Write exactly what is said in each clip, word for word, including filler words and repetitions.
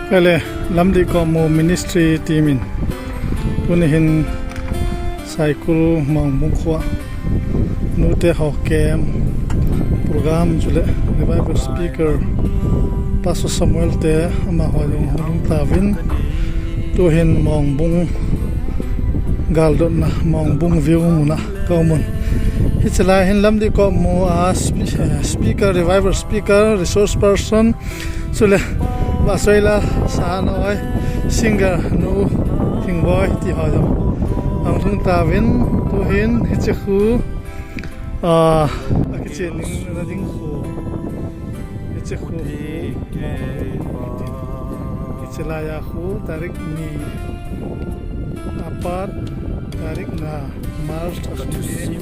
Kale, Lamdih Kopmu Ministry team in tuni hin Saikul Mongbung kho a nute ho camp program chule revival speaker Pastor Samuel te amaho jong hung lhung tauvin, tuhin Mongbung galdotna, Mongbung view muna ka umun. Hiche lai hin Lamdih Kopmu a spe-, eh, speaker, revival speaker, resource person, chule Vasoila Sahanoi, singer nu Thingboi ti ho jong ahung lhung tauvin, tuhin hiche khu, ah, akichen ding, na ding khu. Hiche khu, hiche laiya khu tarik ni apat, tarik nga March a sung hi.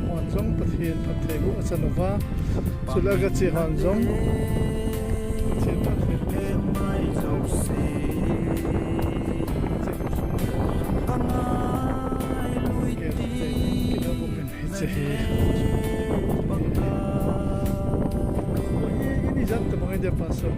Mon jong Pathen phattheiboh achan uva, chule agache hon jong Pathen phattheiboh achan uva. Hiche hi. Ini jat tabang dia pastor.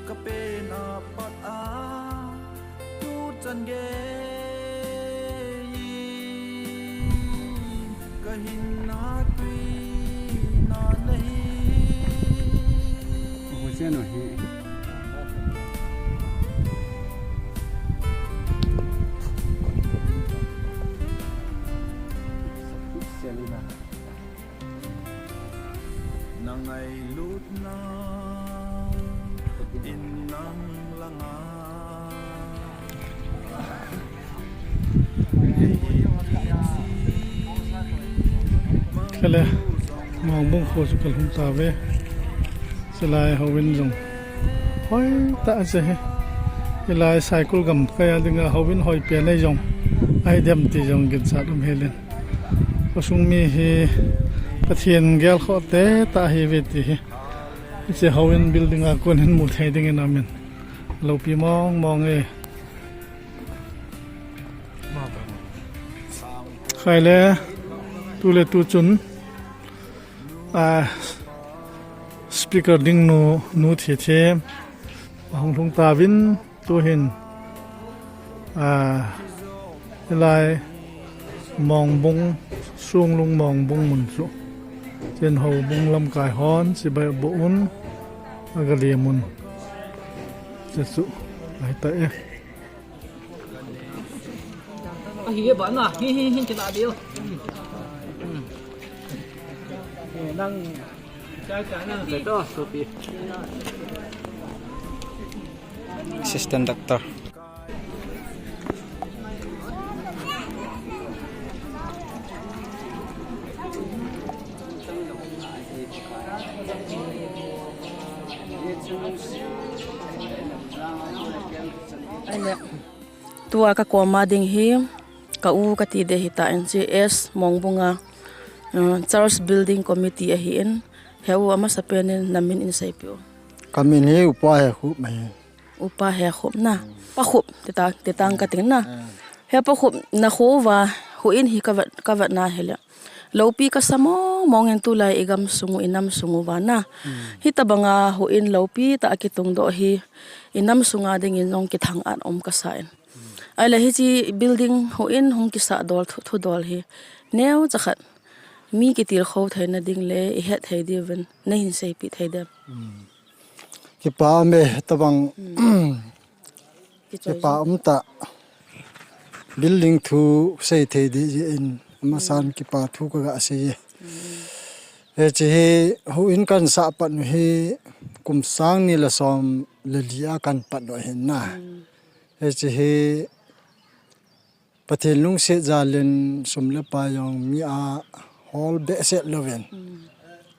Ka pen a pat a tu chan gei in ka hinna tui na na hi. Ho chen u hi. Na ngailutna in nang langa. Kale, Mongbung kho chu ka lhung tauve. Chulai houin jong hoitah a che hi. Hilai Saikul gamkai a dinga houin hoipen ahi jong, ahi dem ti jong ginchat um helin. Khosung mi hi Pathen gelkhoh te tah ahiuve ti hi hiche houin building a kon hin mu thei dingin aumin. Loupi mong mong e. Khaile, tule tu chun, a, speaker ding nu, nu Thethem ahung lhung tauvin, tuhin, a, hilai Mongbung, Songlung Mongbung mun chu, chen houbung lamkai hon chibai boh un, agalem un, che chu ahitah e. Ahi e, bana hi hi hi kila deu. Nang. Assistant doctor. Aile, tua ka koma ding hi, ka u kati ding ahitan, J S Mongbung a, uh, Church Building Committee ahin, he u amasapen in na min in seipeh o. Ka min hi Upa Hekhup ahi. Upa Hekhup na. Pa Khup, tita, titang kating na. Ah. He Pa Khup, na kho uva, houin hi ka vet, ka vet na hile. Loupi kasa mong mong in tulai i gamsung u, i namsung uva na. Hmm. Hitabanga houin loupi tah a kitungdoh hi, i namsunga dingin jong kithang-at um kasa in. Hmm. Ahile hiche building houin hung kisah dol thu, thudol hi. Neocha khat. Mi kitilkhou theina ding le, i het thei diuvin, na hin seipeh thei dem. Hmm. Kipa um e, tabang. Hmm. Kichoi kipa jong um tah. Building thu sei thei ding jeh in, amasan, hmm, kipa thu ka ga sei e. Hmm. Hiche hi, houin kan sah pat u hi, kum sang ni le som le li a kan pat u ahin na. Hmm. Hiche hi, Pathen lungset jal in sum le pai jong mi a hol behseh louvin. Hmm.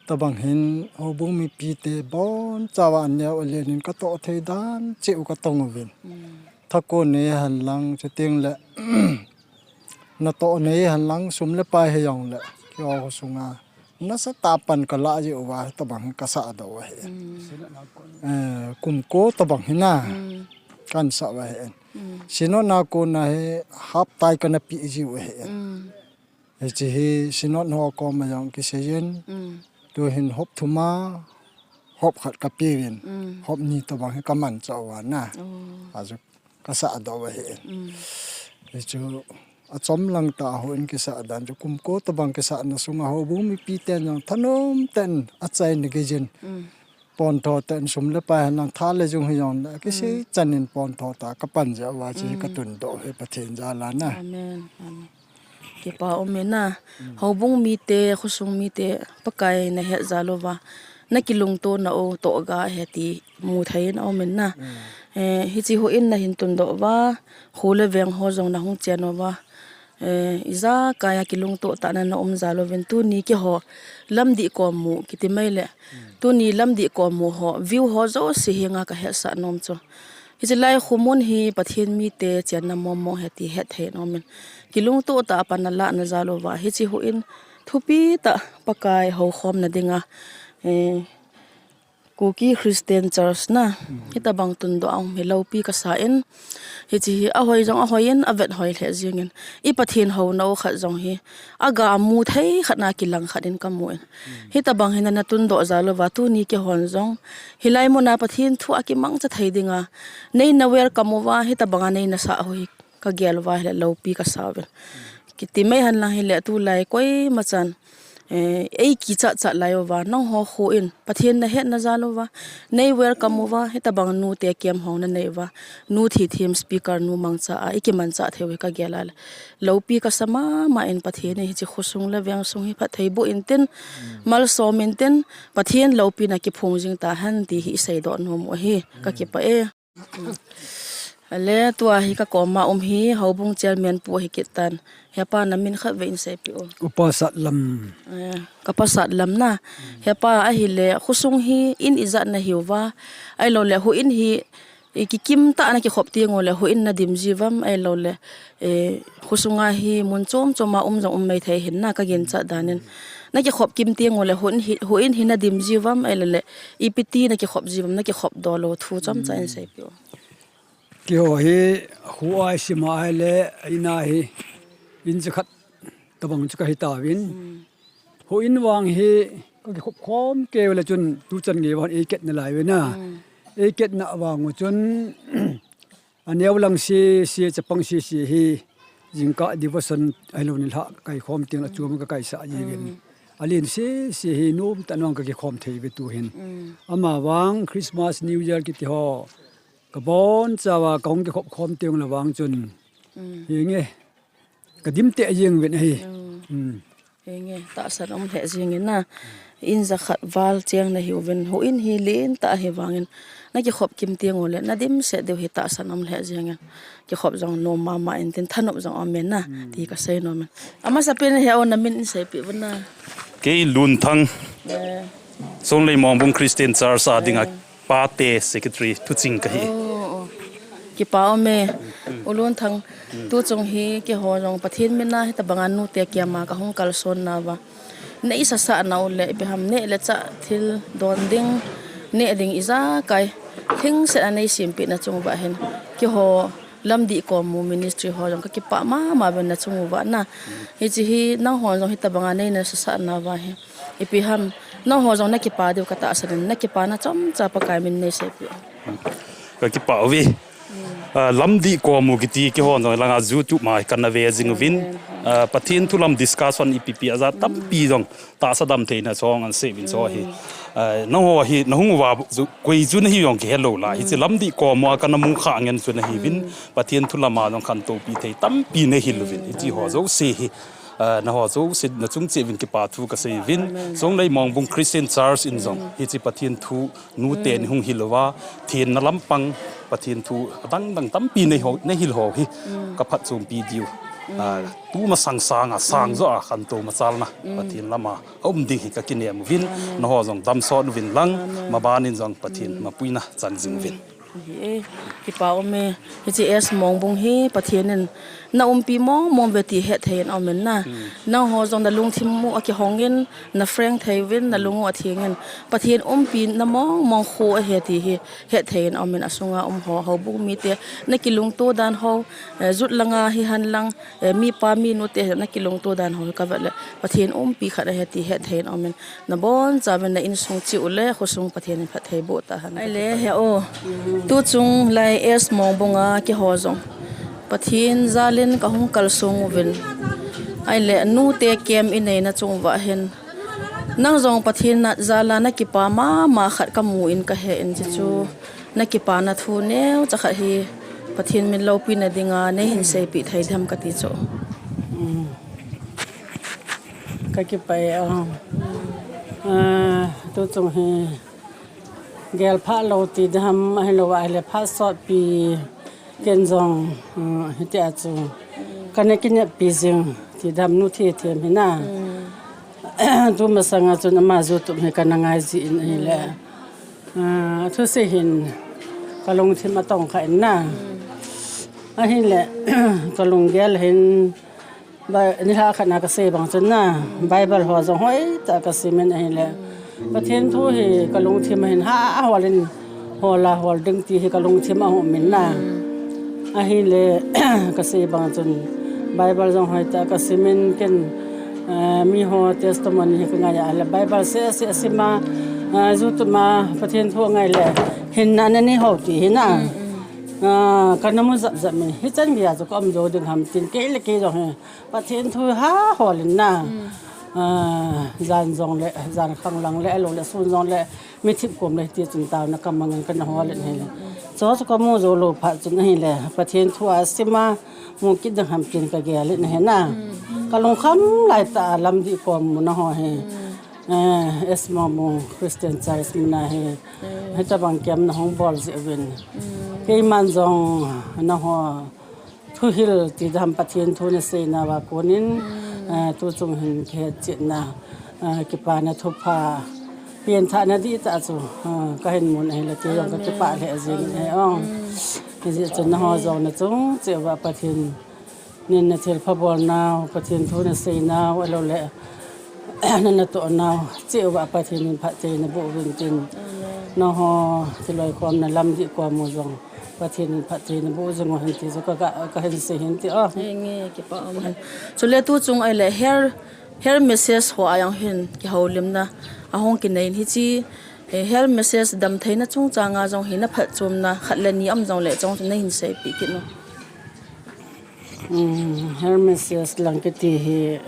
Tabang hin houbung mipi te boncha uva aneo alen in ka toh thei dan cheh u ka tong uvin. Hmm. Thakon nei hen lang, chuteng le natoh nei hen lang, sum le pai hijongle Keiho sunga nasatah a pan kalah jiu va, tabang hi kasah doh u ahi. Eh, kum ko tabang hi na. Kahin sah u ahi. Synod na kona hi haptai kana pe jiu ahi. Hiche hi Synod ho koma jong kiseiyin. Tuhin hop thum a, hop khat kapeuvin. Hop ni tabang hi kamanchah uva na. Achu kasah doh u ahi. Hichu achom lang tah a houin kisah dan chu kum ko tabang kisahna sunga houbung mipi ten jong thanom tah in achaina geiyin. Pontho tah in sum le pai henlang tha le jung hijong le kisei chan in pontho tah a kapan jeh uva hiche hi katundoh u ahi Pathen jal a na. Amen. Amen. Kipa um e na. Houbung mite, khosung mite, Pakai nahet jal uva, nakilungtona u toh ga ahi ti mu thei in aum in na. Eh, hiche houin nahin tundoh uva, kho le veng ho jong nahung chen uva, eh, ijakai a kilungto tah a naum jal uvin tuni keiho lamdih kom u kiti mai le. Tuni lamdih kom u ho, view ho jouse henga kahetsah nom chu, hiche lai khomun hi Pathen mite chenna mong mong ahi ti hetthei in aum in. Kilungto tah a pan alah na jal uva, hiche houin thupi tah Pakai houkhomna dinga, eh, Kuki Christian Church na, hitabang tundoh a um hi loupi kasa in, hiche hi ahoi jong ahoi in, avet hoi lheh jeng in. I Pathen houna u khat jong hi, aga mu thei khat na kilang khat in kamu in. Hitabang hi nana tundoh jal uva, tuni keihon jong hilai muna Pathen thu a kimangcha thei dinga neina welcome uva, hitabang a neina sah u hi kagel uva hile loupi kasa uvin. Kiti mai henlang hile tulai koima chan, eh, eikichat chat lai uva, nangho houin Pathen nahetna jal uva, nei welcome uva, hitabang nute camp ho nanei uva, nu thi thim speaker nu mangcha a ikimanchah thei u hi kagel a le loupi kasa mama in. Pathen in hiche khosung le veng sung hi phatthei boh intin, malsom intin, Pathen loupina kiphong jing tahen ti hi iseidoh nom u ahi. Kakipah e. Ale tua hi kakoma um hi houbung chairman pu ahi kit tan. Hepa, namin khatvei in seipeh u. Upa Satlam. Eh, kapa Satlam na. Hepa, ahile khosung hi in ijat nahiuva, ahiloule houin hi ikikim tah a nakikhop teng ule houin nadim jiuvam, ahiloule, eh, khosunga hi mun chom chom a um jong um mai thei hin na, kaginchat dan in. Nakikhop kim teng ule houin hi, houin hi nadim jiuvam, ahiloule ipi ti nakikhop jiuvam, nakikhop doh lou thu chomcha in seipeh u. Keiho hi khu a isima ahile, ina hi in jakhat tabang chu kahi tauvin. Houin vang hi kakikhop khom kei ule chun tuchan gei vang eiketna lai uve na. Eiketna vang u chun aneo lang sese, chapang sese hi jingkah devotion ahilou nilhah kaikhom teng le achom kakaisah jiuvin. Alen sese hi nomtah in vang kakikhom thei uve tuhin. Amavang Christmas, New Year kiti ho kabonchauva kahung kikhop khom teng le vang chun hinge kadim teh jeng uvin ahi. Hinge tahsan um lheh jeng in na. In jakhat val cheng nahiuvin, houin hi lentah ahi vangin nakikhop kim teng ule nadimset diu hi tahsan um lheh jeng in. Kikhop jong nom mama intin, thanop jong um in na, ti kasei nom in. Amasapen in he o, namin in seipeh uvin na. Kei Lunthang, Songlei Mongbung Christian Church a dinga pate secretary thuching kahi. Kipa um e. U Lunthang, tuchung hi keiho jong Pathen mina hitabanga nute kiama kahung kalson nauva, neisasah nau le ipi ham, neh le chah thil don ding, neh ding ijakai lhingset a neisempeh na chung uva hin, keiho Lamdih Kom U ministry ho jong kakipah mama uvin nachung uva na. Hiche hi nanghon jong hitabanga neina sasah nauva hi, ipi ham, nangho jong nakipah diu katahsan in, nakipana chomcha Pakai min neiseipeh. Kakipah uve. Ah, Lamdih Kom U kiti keihon jong langa YouTube ma kana ve jing uvin. Ah, Pathen thu lam discussion ipi pi ajat tampi jong tahsa damtheina chong ahin sei uvin chu hi. Ah, nangho hi nahung uva koi chu nahi jong kihelou lai. Hiche Lamdih Kom U a kana mu kha ngen chu nahiuvin. Pathen thu lama jong khantou pi thei tampi nahil uvin. Hiche ho jouse hi, ah, nangho jouse nachung cheh uvin kipa thu kasei uvin. Songlei Mongbung Christian Church in jong hiche Pathen thu nute nahung hil uva, thenna lampang Pathen thu adang dang tampi nahil ho hi kaphatchompi diu. Ah, tumasang sanga sang joh a khantou machalna Pathen lama aum ding hi kakinem uvin, nangho jong damsot uvin lang, maban in jong Pathen mapuina chang jing uvin. Kipa um e. Hiche S Mongbung hi Pathen in Na umpi mong mong ve ti het thei in aum in na. Nangho jong na lungthim u akihong in, na frank thei uvin, na lung u atheng in. Pathen umpi na mong mong khu ahi ti hi het thei in aum in, asunga um ho, houbung mite, na kilungto dan ho, eh, jut langa hi hen lang, eh, mipa minu te na kilungto dan ho hi ka vet le Pathen umpi khat ahi ti het thei in aum in. Na bonchauvin na insung cheh u le khosung Pathen in phatthei boh tahen. Ahile he o. Tuchung lai S Mongbung a keiho jong Pathen jal in kahung kalsong uvin. Ahile nute camp inei na chung uva hin. Nang jong Pathen na jal a na kipa mama khat kamu in kahe in chuchu. Na kipana thu neocha khat hi Pathen min loupina dinga nei hin seipeh thei dem kati chu. Ka kipah e, ah, tuchung hi gel pha lou ti dam ahilou ahile phat sotpi ken jong, ah, hitia chu kana kineppi jing ti dam nu thi them hi na. Tu masanga chun ama YouTube hi kana ngai ji in ahile. Ah, thusei hin kalungthim atong kha in na. Ahile kalunggel hin Ba, nilhah khat na kasei bang chun na, Bible ho jong hoitah a kasim in ahile. Pathen thu hi kalungthim a hin ha, ahol in, hol a hol ding ti hi kalungthim a um in na. Ahile, kasei bang chun, Bible jong hoitah a kasim in ken, eh, miho testimony hi kangai a ahile. Bible seh seh sim a, eh, YouTube a Pathen thu ngai le, hinna nei ho ti hi na. Ah, kana mu jap jap in, hichan geiya chu ka um jou ding ham tin, kei le kei jong hi. Pathen thu ha hol in na. Ah, jan jong le, jan khang lang le, alou le, sun jong le, mi thip kom le, ti chun taona kamang in kana hol in ahile. Chu chu kamu jou lou phat chun ahile, Pathen thu a sim a, mu kit ding ham tin kagel in ahi na. Kalungkham laitah a lamdih kom muna ho hi. Eh, S Mongbung Christian Church muna hi. Hitabang camp nahung bol jeh uvin. Keiman jong nangho thuhil ti dam Pathen thu nasei nauva konin, eh, tuchung hin kihetchetna, eh, kipana thupha, pengthahna dihtah chu, eh, kahin mun ahile kei jong kakipah lheh jing e o. Hijeh chun nangho jong nachung cheh uva Pathen nin nathilpha bol nau, Pathen thu nasei nau, alou le, na natoh nau cheh uva Pathen in phatthei naboh uvin tin. Nangho thiloikhomna lamdih kom u jong Pathen in phatthei naboh jing u hen ti chu ka, ka, kahin sei hin ti o. Nge, nge, kipah um hen. Chule tuchung ahile hair, hair massage ho a jong hin kihoulimna ahung kinei in hiche, eh, hair massage damtheina chungchang a jong hi naphatchomna khat le ni um jongle chong chu nahin seipeh kit un. Um, hair massage lang kiti hi,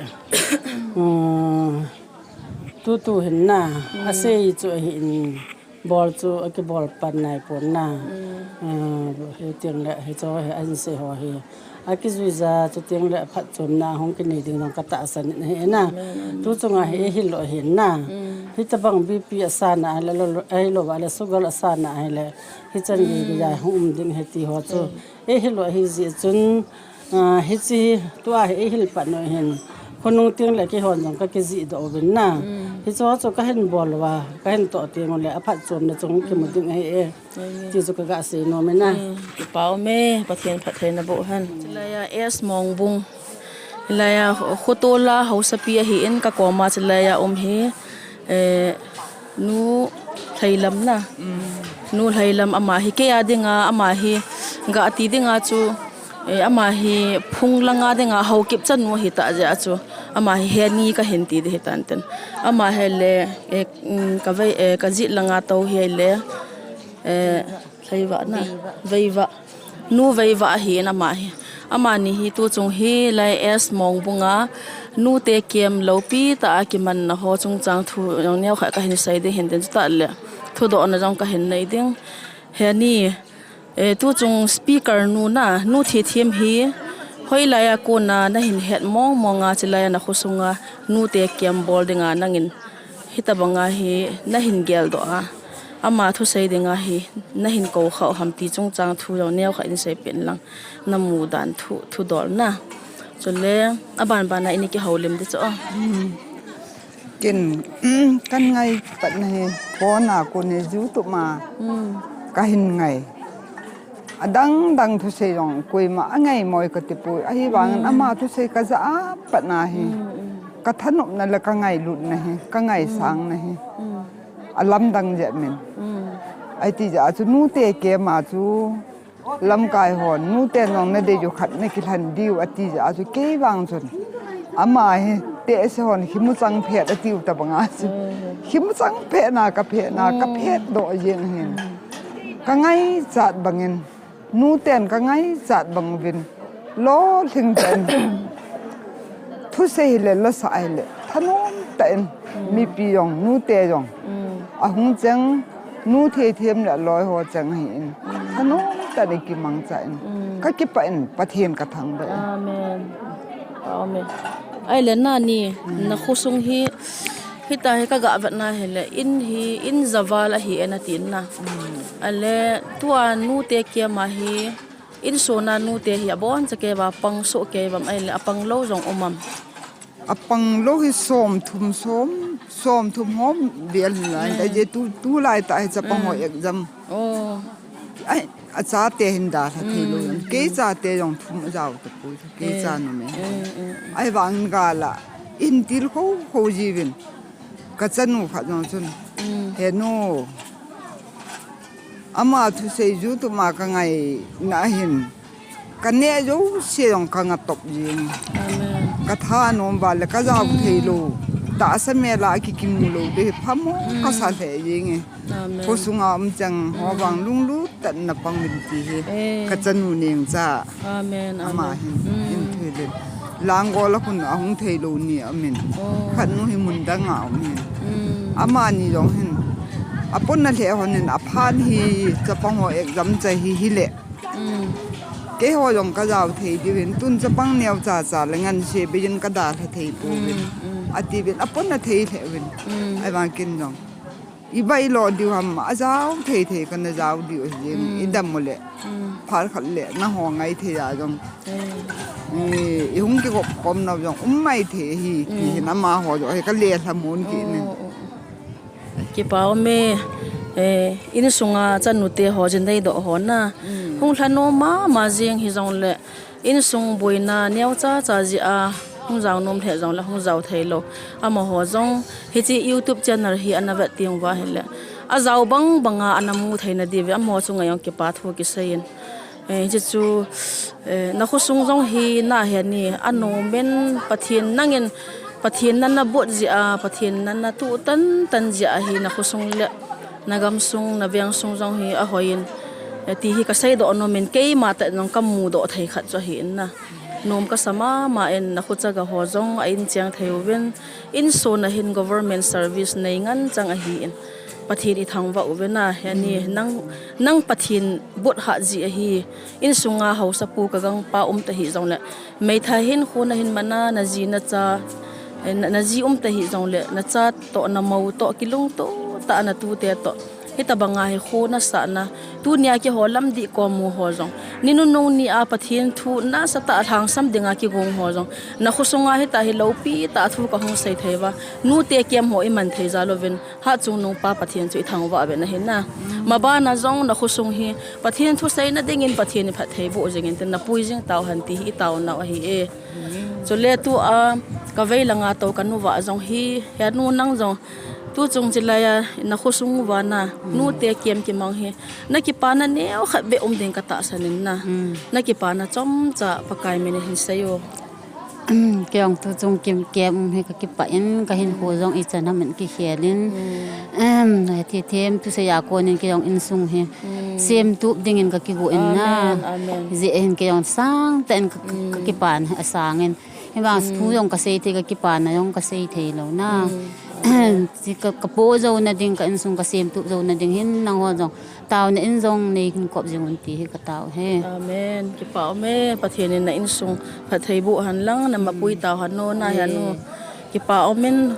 um, tutu hin na, asei chu ahin, bol chu akibol pan naipon na. Ah, hiteng le, hiche hi ahin sei ho hi. Akijuija, chuteng le aphatchomna hung kinei ding jong katahsan in ahi na. Tuchunga hi eihil u ahin na. Hitabang B P asana ahile, lo, lo, ahilou le sugar asana ahile. Hichan geiya hung um ding ahi ti ho chu. Eihil u ahi jeh chun, ah, hiche tua hi eihil pan u ahin. Khonung teng le keihon jong kakijih doh uvin na. Hiche ho chu kahin bol uva, kahin toh teng ule aphatchomna chu hung kimu ding ahi e. Ti chu kaga sei nom e na. Kipah um e, Pathen phatthei naboh hen. Chulaiya S Mongbung. Hilaiya khotol a haosapi ahin kakoma chulaiya um hi. Eh, Nu Lhailam na. Nu Lhailam ama hi kei a dinga, ama hi ga ti dinga chu, eh, ama hi phung langa dinga Haokip chanu ahitah jeh a chu. Ama hi Heni kahin ti ding ahi tan ten. Ama hi le, eh, um, kavei, eh, kajih langa tou hi le, eh, Lhaiva na. Veiva. Nu Veiva ahin ama hi. Amani hi tuchung hilai S Mongbung a nute camp loupi tah a kimanna ho chungchang thu jong neokhat kahin sei ding ahin tin chutah le thudohna jong kahin nei ding. Heni, eh, tuchung speaker nu na, Nu Thithem hi hoilai a kona nahin het mong mong a chulai a nakho sunga nute camp bol dinga nangin hitabanga hi nahin geldoh a, ama thusei dinga hi nahin kou khah u ham ti chungchang thu jong neokhat in seipeh in lang, namu dan thu, thudolna. Chule, aban ban a ini kihoulim ding chu o. Ken, kan ngai patna hi, phone a kon hi YouTube a kahin ngai. Adang dang thusei jong koima angai moi kati poi. Ahivangin ama thusei kaja a pat na hi. Kathanopna le kangailutna hi, kangaisangna hi. Alamdang jep min. Aiti jeh a chu nute camp a chu lamkai hon, nute nong nadei u khat nakilhen diu ati jeh a chu kei vang chun. Ama hi tehse hon khimuchang phet atiu tabanga chu. Khimuchang phet na kaphet na, kaphet doh jeng hin. Kangaichat bangin, nuten kangaichat bang uvin, lolhing tah in. Thusei hile, lasa hile, thanom tah in, mipi jong, nute jong. Ahung cheng, nu thei them le loi ho cheng ahin. Thanom tah in kimangcha in. Kakipah in, Pathen kathangvah in. Amen. Amen. Ahile nani, nakhosung hi, hita hi kaga vetna hile, in hi, in javal ahi e natin na. Ahile, tua nute camp a hi, insung a nute hi aboncha kei uvam, apang soh kei uvam, ahile, apang lou jong um am? Apang lou hi somthum, som, somthum hom vel hin lai, ahi je tu, tulai tah hi chapang ho exam. Ai, achate hin dalha thei lou jong. Kei chate jong thum ajao tapoi. Kei cha numei. Ahivangin gal a, in tilkhou khou jiuvin. Kachanu khat jong chun. He nu. Ama thusei ju tuma kangaina hin. Kaneh jouse jong kangatop jeng. Kathanom uva le kajao thei lou. Tahsa mel a kikimu lou ding hi phamo kasa lheh jeng e. Khosunga um cheng ho vang lunglut tah in napang uvin ti hi. Kachanu nengcha. Ama hin, in thei le. Langol a khun ahung thei lou ni aum in. Khat nu hi mun dang a um hin. Amani jong hin. Aponna lheh hon hin aphan hi chapang ho exam chai hi hile. Keiho jong kajao thei diuvin, tun chapang neocha cha le nganse beiyin kadalha thei pouvin. Atiuvin, aponna thei lheh uvin. Ahivang ken jong. Iba ilo diu ham, ajao thei thei kana jao diu ahi jeng, idam u le. Phat khat le, naho ngai thei a jong. I, ihung kigop khom nau jong, um mai thei ahi, ti hin amaho jong, hi kalelha mun kit in. Kipa ume, insunga chanute ho jin deidoh ho na. Hung lhanom mama jeng hijongle, insung boina neocha cha jeh a, hung jao nom lheh jongle, hung jao thei lou. Amaho jong, hiche YouTube channel hi ana vet teng uva hile. Ajao bang banga ana mu theina diuve, amaho chunga jong kipa thu kisei in. Hiche chu, nakhosung jong hi nahe ni, anom in Pathen nangin, Pathen nana bot jeh a, Pathen nana tuh tan tan jeh a hi nakhosung le, nagamsung, navengsung jong hi ahoi in, ti hi kaseidoh nom in, keima tah in jong kamudoh thei khat chu ahi in na. Nom kasa mama in, nakho chaga ho jong a in cheng thei uvin, insung a hin government service nei ngen chang ahi in. Pathen ithangvah uvin ahi, nang, nang Pathen bot hah jeh ahi, insunga haosapu kagangpa um tahih jongle, meithai hinkho nahin man a, naji nacha, naji um tahih jongle, nacha toh, namou toh, kilungto tah a natute toh. Hitobanga hi kho nasah na, tunia keiho lamdih kom u ho jong, ni nunung ni a Pathen thu nasatah a lhangsam dinga kigong ho jong, nakhosunga hitia hi loupi tah a thu kahung sei thei uva, nute camp ho iman thei jal uvin, Hatchungnung Pa Pathen chu ithangvah uvin ahi na. Mabana jong nakhosung hi Pathen thuseina dingin Pathen in phatthei boh jingin tin napui jing tauhen ti hi itaonau ahi e. Chule tua kavei langa tou kanuvah jong hi, henu nang jong tuchung chilai a nakhosung uva na, nute camp kimang hi nakipana neokhat beh um ding katahsan in na. Nakipana chomcha Pakai min in hinsei o. Kei jong tuchung camp, camp um hi kakipah in, kahinkho jong ichan ham in kikhel in. Thithem thusei a konin kei jong insung hi semtup dingin kakigo in na. Hijeh hin kei jong sangtah in ka, ka, kakipana asang in. Hivang thu jong kasei thei, kakipana jong kasei thei lou na. Ka, kapoh jouna ding, ka insung kasemtup jouna ding hin nangho jong taona in jong neihin kop jing un ti hi katao e. Amen. Kipah ume, Pathen in na insung phatthei boh hen lang, namapui tauhen o, nahe nu. Kipah umin,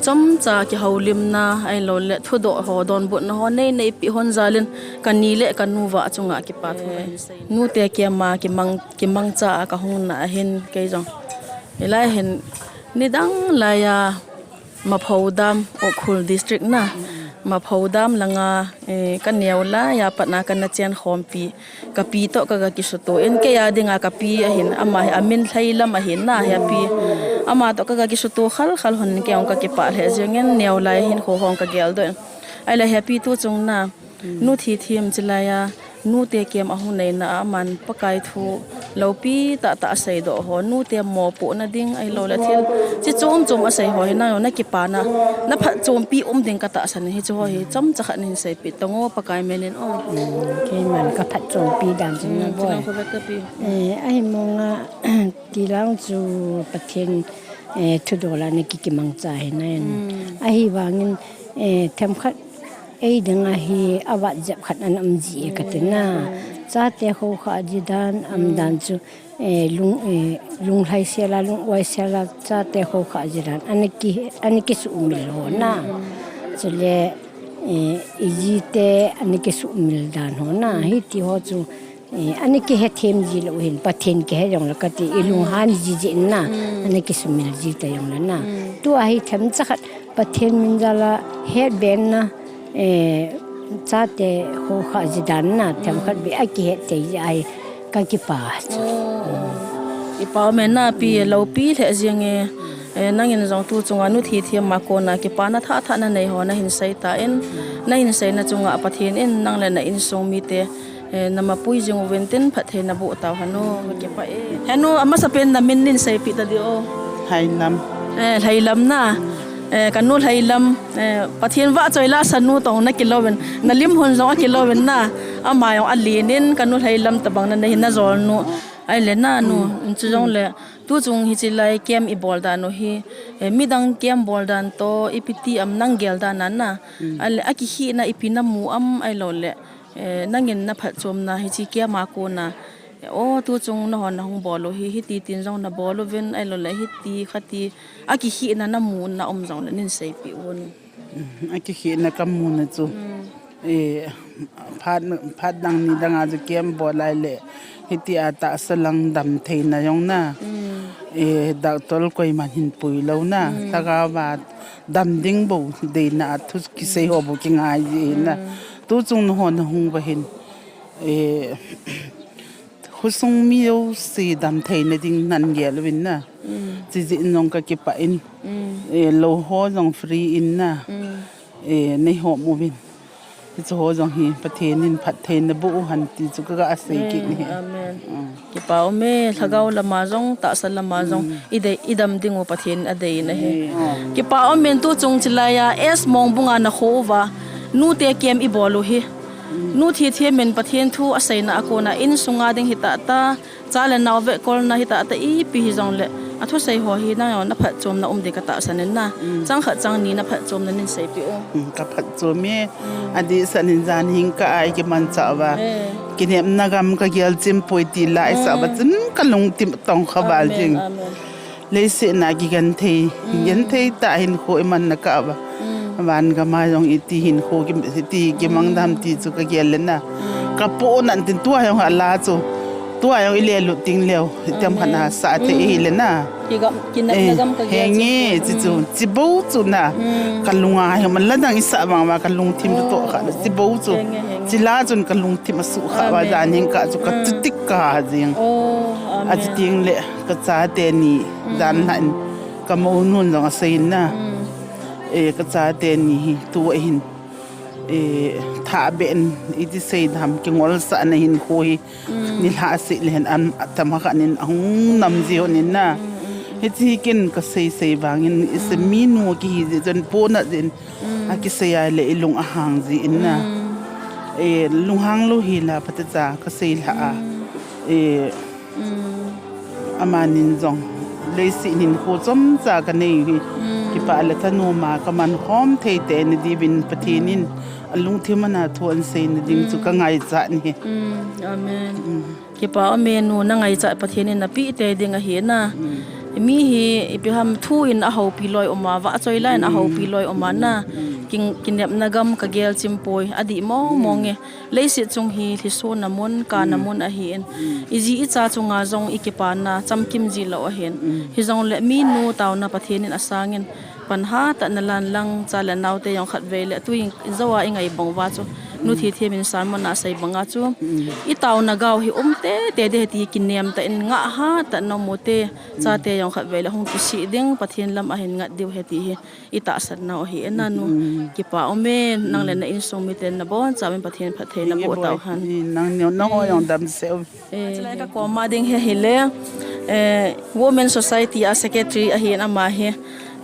chomcha kihoulimna ahilouleh thudoh ho, donbutna ho neineipi hon jal in kani le kanuvah chunga kipa thu kahin sei. Nute camp a kimang, kimangcha a kahung na ahin kei jong. Hilai hin nidang lai a Maphou dam, Ukhrul District na. Mapho dam langa, eh, ka neo lai a pat na ka na chen khompi, ka pi toh ka ga kisuto in, kei a dinga ka pi ahin, ama hi a min Lhailam ahin na, hi a pi. Ama toh ka ga kisuto khal khal hon kei ong ka kipah lheh jeng in, neo lai hin kho hong ka gel doh in. Ai la hi a pi tu chung na, nu thi thim chi lai a, nu te kem a hung nei na a man Pakai thu lopi tah tah a sei doh ho, nu te mopoh na ding ai lo le thil chi chom chom a sei ho hi na, na kipana, na phatchompi um ding ka tahsan hi chu ho hi chomcha khat nin sei pi tong o Pakai min in o. Kei man ka phatchompi dan chu na boi. Kho vet ka pi. Eh, ahi mong a, ti lang chu Pathen, eh, thu dol a na ki kimang cha hi na in. Ahi vangin, eh, themkhat ei ding a hi a vat jep khat an um ji e ka ti na. Chate kho kha ji dan, um dan chu, eh, lung, eh, lung lhai sel a, lung uai sel a, chate kho kha ji dan. Ani ki, ani ki su umil ho na. Chule, eh, i ji te ani ki su umil dan ho na. Hi ti ho chu, eh, ani ki he them ji lo hin, Pathen ki he jong la ka ti, i lung han ji ji na. Ani ki sumil ji ta jong la na. Tu a hi themcha khat, Pathen min jal a het ben na, eh, chate kho kha ji dan na, themkhat beh a kihet thei ji ahi ka kipa chu. Kipa um e na pi, lopi lheh jeng e, eh, nangin jong tu chunga nu thi thim a kona kipana thah thah na nei ho na hin sei ta in, na hin sei na chunga Pathen in nang le na insung mite, eh, na mapui jing uvin tin phatthei na boh tau hen o, ka kipa e. Hen o, amasa pen na min nin sei pi ta di o. Lhailam. Eh, Lhailam na. Eh, ka nu Lhailam, eh, Pathen vahchoi la sa nu tong na kilou vin, na lim hon jong a kilou vin na. Ama jong a lin in ka nu Lhailam tabang na nei na jol nu. Ai le na nu, chu jong le, tu chung hi chi lai kem i bol dan u hi, eh, midang kem bol dan toh, ipi ti am nang gel dan a na. Ai le, a kihi na ipi na mu am ai lo le, eh, nangin na phatchom na hi chi kem a kona. O, tu chung na hon na hung bol u hi, hiti tin jong na bol uvin, ai lo le hiti khati, a kihi na na mu na um jong le nin sei pi un. A kihi na ka mu na chu. Eh, phat, phat dang ni dang a chu kem bol lai le, hiti a tahsa lang dam thei na jong na. Eh, doctor koiman hin pui lo na. Lhagao va dam ding bou dei na a thu kisei ho bou kingai ji na. Tu chung na hon na hung va hin. Eh, Khosung mi jouse dam theina ding nan gel uvin na. Chijeh in jong ka kipah in. Eh, lou ho jong free in na. Eh, nei hom uvin. Hichu ho jong hi Pathen in phattheina boh u hen ti chu ka ga sei kit in ahi. Amen. Kipa um e, lhagao lama jong, tahsa lama jong, i dei, i dam ding u Pathen in a dei in ahi. Kipa um e, tu chung chi lai a, S Mongbung a na kho uva, nu te kem i bol u hi. Nu thi thi min Pathen thu a seina a kona insung a ding hi tah tah, cha le nao vekol na hi tah tah ipi hi jong le, a thusei ho hi nang jong na phatchomna um ding ka tahsan in na. Chang khat chang ni na phatchomna nin sei pi u. Ka phatchom e, a dehset in jan hing ka ai kiman chah uva. Kinepna gam ka gel chim poi ti lai sa uva chun ka lungthim tong kha val jing. Leiset na kigenthei, genthei tah hinkho i man na kah uva. Van gam a jong iti hinkho ki, iti kimang dam ti chu ka gel le na. Ka po nan tin tua jong a la chu. Tua jong i le lut ting leu, i tem khan a sa thei hi le na. Kigam, kinepna gam ka gel chim poi. Chi chu, chi bou chu na. Ka lung a hi man la dang i sa vang uva ka lungthim toh kha, chi bou chu. Chi la chun ka lungthim a su kha uva jan hing ka chu ka chu tik ka jing. A chi ting le. Ka chate ni, dan la in, ka mounun jong a sei in na. Eh, ka chate ni hi, tu a hin, eh, tha ben, iti sei dam, kingol sa na hinkho hi, ni lha sei le hen, an, atam kha nin, ahung nam ji hon in na. Hichi hi kin ka sei sei vangin, i se mi nu kihi ji chun po na jin, a kisei a le i lung a hang ji in na. Eh, lung hang lou hi la, pate cha, ka sei la a. Eh, Amanin jong, leiset hinkho chomcha ka nei u hi. Kipah le thanom a ka man khom thei te na diuvin Pathen in a lungthim a na thu an sei na ding chu ka ngaichat in ahi. Amen. Kipa um e nu, na ngaichat Pathen in na pe te ding ahi na. Mi hi ipi ham thu in a houpi loi um a, vahchoi lai in a houpi loi um a na. King kinepna gam ka gel chim poi, a dih mong mong e. Leiset chung hi lhisuna mun, kana mun ahi in. I ji i cha chunga jong i kipana chamkim ji lo ahi in. Hi jong le mi nu tauna Pathen in a sang in. Pan ha ta na lan lang cha le nau te jong khat vei le tu in zo a i ngai bang va chu. Nu thi thi min san mo na sei bang a chu. I tauna gau hi um te te de ti kinem ta in nga ha ta no mo te. Chate jong khat vei le hung kisi ding Pathen lam ahin ngat diu he ti hi i tahsan nau ahi e na nu. Kipa um e, nang le na insung miten na bon cha min Pathen phatthei na boh tau hen. Nang neo nang o jong dam seu. Chulai ka koma ding he hi le, eh, Women Society a secretary ahi in ama hi,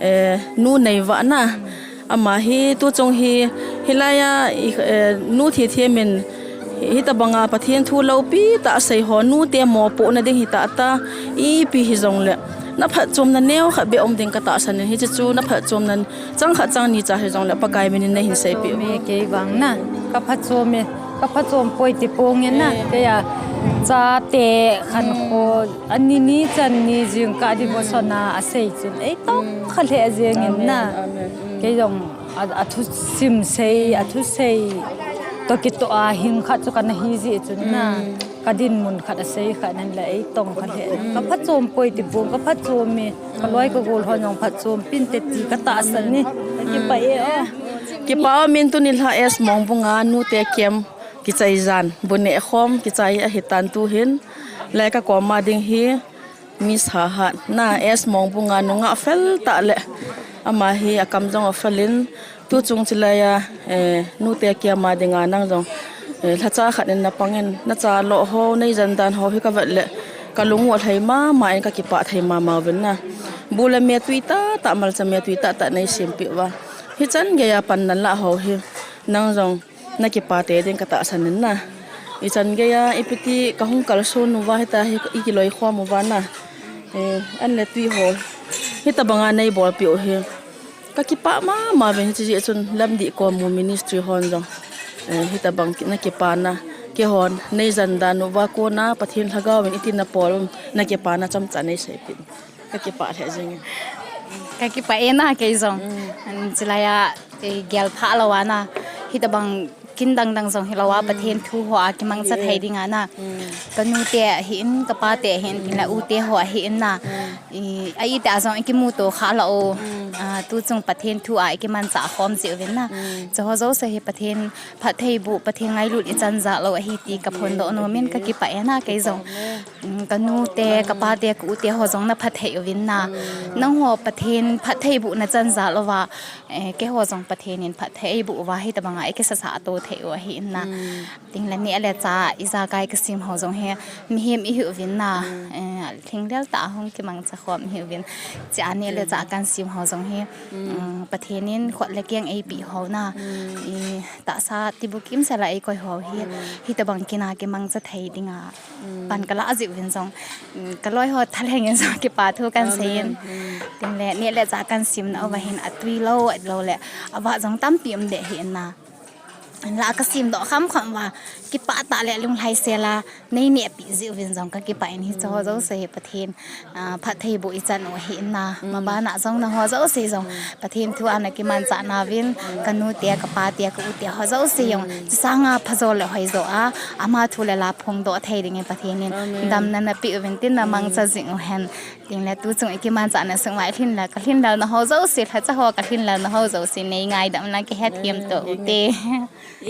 eh, nu nei va na. Ama hi tu chung hi, hilai a, i, eh, nu thi thi min Hitabanga Pathen thu lopi ta sei ho nu te mopohna ding hita ta ipi hi jong le. Na phatchomna neo khat be um ding ka tahsan in hiche chu na phatchomna chang khat chang ni cha hi jong le Pakai min in na hin sei pi. Me kei vang na. Ka phatchom e. Ka phatchom poi ti pong e na. Kei a cha te khan kho ani ni chan ni jing ka devotion a a sei chun. Ei tong kha le jing in na. Kei jong a, a thu sim sei, a thu sei. To kito a hing khat chu kana hi ji chun na. Ka din mun khat a sei khat nan la ei tong khat he. Ka phatchom poi ti pum, ka phatchom mi. Ka loi ka gol hon jong phatchom pin te ti ka tahsan ni. Kipa e o. Kipa o min tu ni la S Mongbung a nu te kem kichai jan. Bu ne khom kichai ahi tan tu hin. Lai ka koma ding hi. Miss Hahat na S Mongbung a nunga fel ta le. Ama hi a kam jong a fel in. Tu chung chilai a, eh, nu te kia ma dinga nang jong. Eh, lhacha khat in na pang in. Na cha lo ho, nei jan dan ho hi ka vet le. Ka lungu a lhai mama in ka kipa thei mama uvin na. Bu le me tui ta, ta mal cha me tui ta, ta nei sim pi va. Hi chan ge ya pan na la ho hi. Nang jong. Na kipa te ding ka tahsan in na. I chan gei a, ipi ti ka hung kalson uva hita hi, i kiloi khom uva na. Eh, an le tui ho. Hitabanga nei bolpi u hi. Ka kipa mama uvin hiche jeh chun lamdih kom u ministry hon jong. Eh, hitabang ki, na kipana. Keihon, nei jan dan uva kona, Pathen lhagao in iti na pol un, na kipana chomcha nei sei pi. Ka kipa lheh jing e. Ka kipa e na kei jong. An chilai a, eh, gel pha lo a na. Hitabang kin dang dang jong hi lo a Pathen thu ho a kimangcha thei ding a na. Ka nu te hi in, ka pa te hi in, tin la u te ho hi in na. I, a i te a jong i kimu to kha lo. A, tu chung Pathen thu a i kimangcha khom ji uvin na. Chu ho jouse hi Pathen phatthei bu, Pathen ngailut i chan ja lo ahi ti ka phondoh nom in ka kipa e na kei jong. Mm, ka nu te, ka pa te, ka u te ho jong na phatthei uvin na. Nang ho Pathen phatthei bu na chan ja lo va, eh, kei ho jong Pathen in phatthei bu va hitabanga i kisa sa to thei u ahi in na. Tin la neh le chah, i jakai ka sim ho jong hi, mihem i hi uvin na. Eh, lhinglel ta hung kimangcha khom i hi uvin. Chia neh le chah kan sim ho jong hi, mm, Pathen in khut le keng ei pi ho na. I tahsa tibukim sela ei koi ho hi, hitabang kin a kimangcha thei ding a. Pan ka la ji uvin jong, mm, ka loi ho thalheng in jong kipa thu kan sei in. Tin le, neh le chah kan sim na uva hin a tui lo, a lo le, a va jong tampi um de hi in na. La ka sim doh kham kham va, kipa ta le lunglhai sela, nei neh pi ji uvin jong ka kipa in hi chu ho jouse hi Pathen. Ah, phatthei bu i chan u ahi in na. Ma bana jong na ho jouse jong. Pathen thu a na kimangcha na uvin. Ka nu te, ka pa te, ka u te ho jouse jong. Chi sanga phajo le hoijo a. Ama thu le la phongdoh thei ding in Pathen in. Damna na pi uvin tin na mangcha jing u hen. Tin le tu chung i kimangcha na sung vai lhin la. Ka lhin la na ho jouse, lhacha ho ka lhin la na ho jouse. Nei ngaidam na kihet hiam to u te.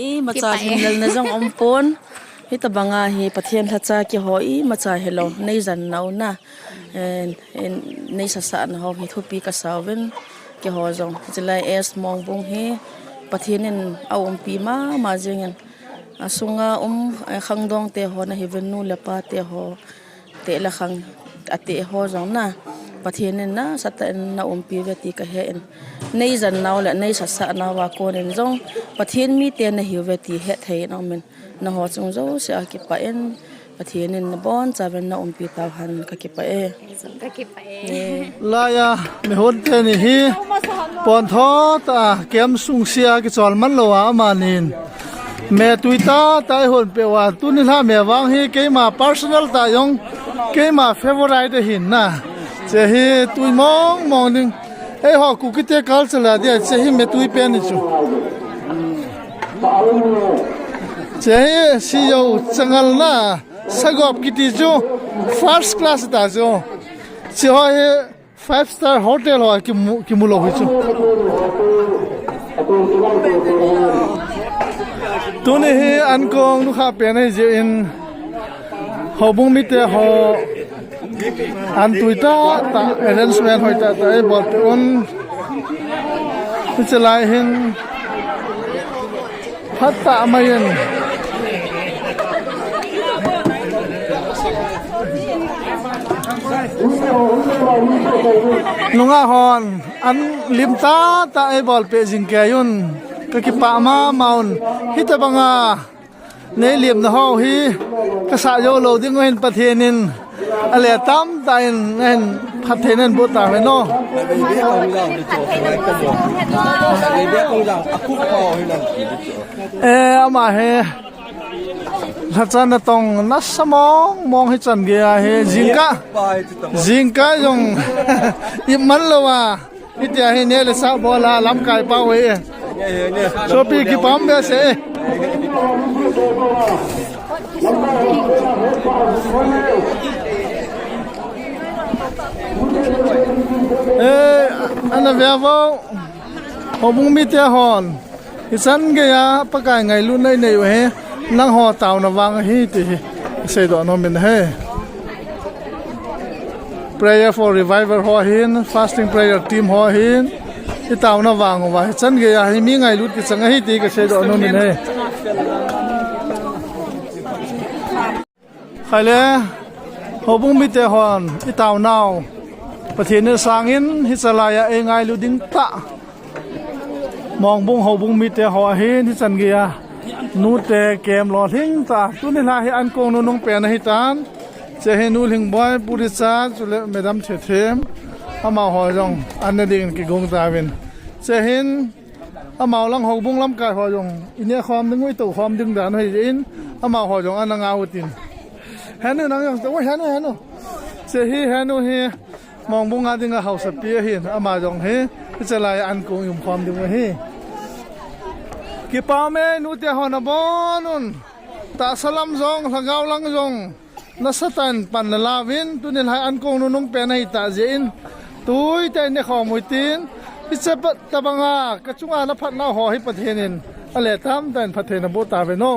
I macha lhin la na jong um pon. Hitabanga hi Pathen lhacha keiho i macha hi lo. Nei jan na u na. Eh, eh, nei sasa na ho hi thupi ka sa uvin, keiho jong. Chilai S Mongbung hi Pathen in a umpi mama jing in. A sunga um, eh, khangdong te ho na hi uvin nu le pa te ho. Te le khang a te ho jong na. Pathen in na sata in na umpi uve ti ka he in. Nei jan na u le nei sasa na u a kon in jong. Pathen mi te na hi uve ti he thei in um in. Na ho chung jouse a kipa in, Pathen in na boncha uvin na umpi tau hen ka kipa e. Ka kipa e. Laiya, mi hon te ni hi, pon tho ta, kem sung sia kichol man lo a ama nin. Me tui ta, ta i hon pe uva, tu ni la me vang hi, keima personal ta jong, keima favorite hin na. Che hi tui mong mong ding. Ei ho Kukite culture a dia che hi me tui pen ni chu. Che hi si yo changal na sagop kiti chu first class ta chu. Che ho hi five star hotel ho kimu, kimu lo hi chu. Tuni hi ankong nu kha pen hi je in. Houbung mite ho an tui tah tah, arrangement hoi tah tah ei bol peh un. Hiche lai hin phat tah mai in. Nungah hon an lim tah tah ei bol peh jing kei un. Ka kipah mama un. Hitabanga Nei limna ho hi ka sah jou lou ding u hin Pathen in a le tam tah in, ahin phatthei in boh tauhen o. Eh, ama hi lhacha natong nasa mong mong hi chan gei ahi, jingkah, jingkah jong ip man lou a. Hitia hi neh le sah bol a lamkai pau hi. Sopi kipah behseh e. Eh, ana ve vo. Houbung mite hon. Hichan geiya Pakai ngailutna inei u hi, nangho taona vang ahi ti hi seidoh nom in ahi. Prayer for Revival ho ahin, fasting prayer team ho ahin, i taona vang uva hichan geiya hi mi ngailut kichang ahi ti ka seidoh nom in ahi. Khaile, houbung mite hon i taonau Pathen in asangin, hiche laiya ei ngailu ding tah Mongbung houbung mite ho ahin, hichan geiya nute kem lolhing tah. Tuni lha hi ankong nunung pen ahitan. Che hi Nu Lhingboi, Pu Richard, chule Madam Thethem, amaho jong an ne dingin kigong tauvin. Che hin Amau lang houbung lamkai ho jong i neh khom ding u, i tou khom ding dan u ahin, amau ho jong ana ngah u tin. Henu nang jong tou, henu, henu. Che hi, henu hi Mongbung a dinga haosapi ahin, ama jong hi hiche laiya ankong i um khom ding u ahi. Kipah e, nute ho nabon un. Tahsa lam jong, lhagao lang jong. Nasatah in pan nalauvin, tuni lha hi ankong nunung pen ahitah jeh in, tuitah in ne khom u hitin, hiche tabanga ka chunga na phatnau ho hi Pathen in a le tamtah in phatthei na boh tauvin o.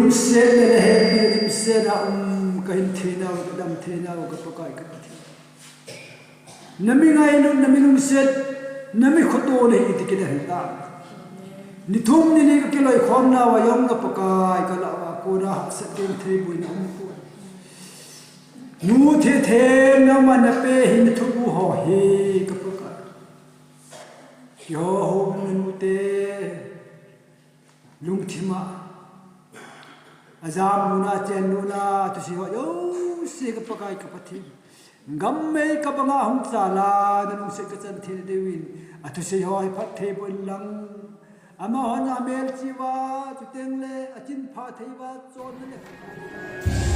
Lungsetna le hepina dimset a um kahin theinau, kadam theinau, ka Pakai ka Pathen. Na mi ngailutna, na mi lungset, na mi khoto le hiti kidang hita. Ni thum ni li ka kiloikhomnau a jong ka Pakai ka lah uva kona hahsat keng thei boina um poi. Nu thethemna ma na pe hi na thubu ho hi ka Pakai. Keiho houbung nute lungthim a, ajam luna, chen luna, thusei ho jouse ka Pakai ka Pathen. Gam mei ka banga hung chala, na lungset ka chan thei diuvin, athusei ho hi phatthei boh in lang. Amahon amelchih uva, chuteng le achinpha thei uva, chonna le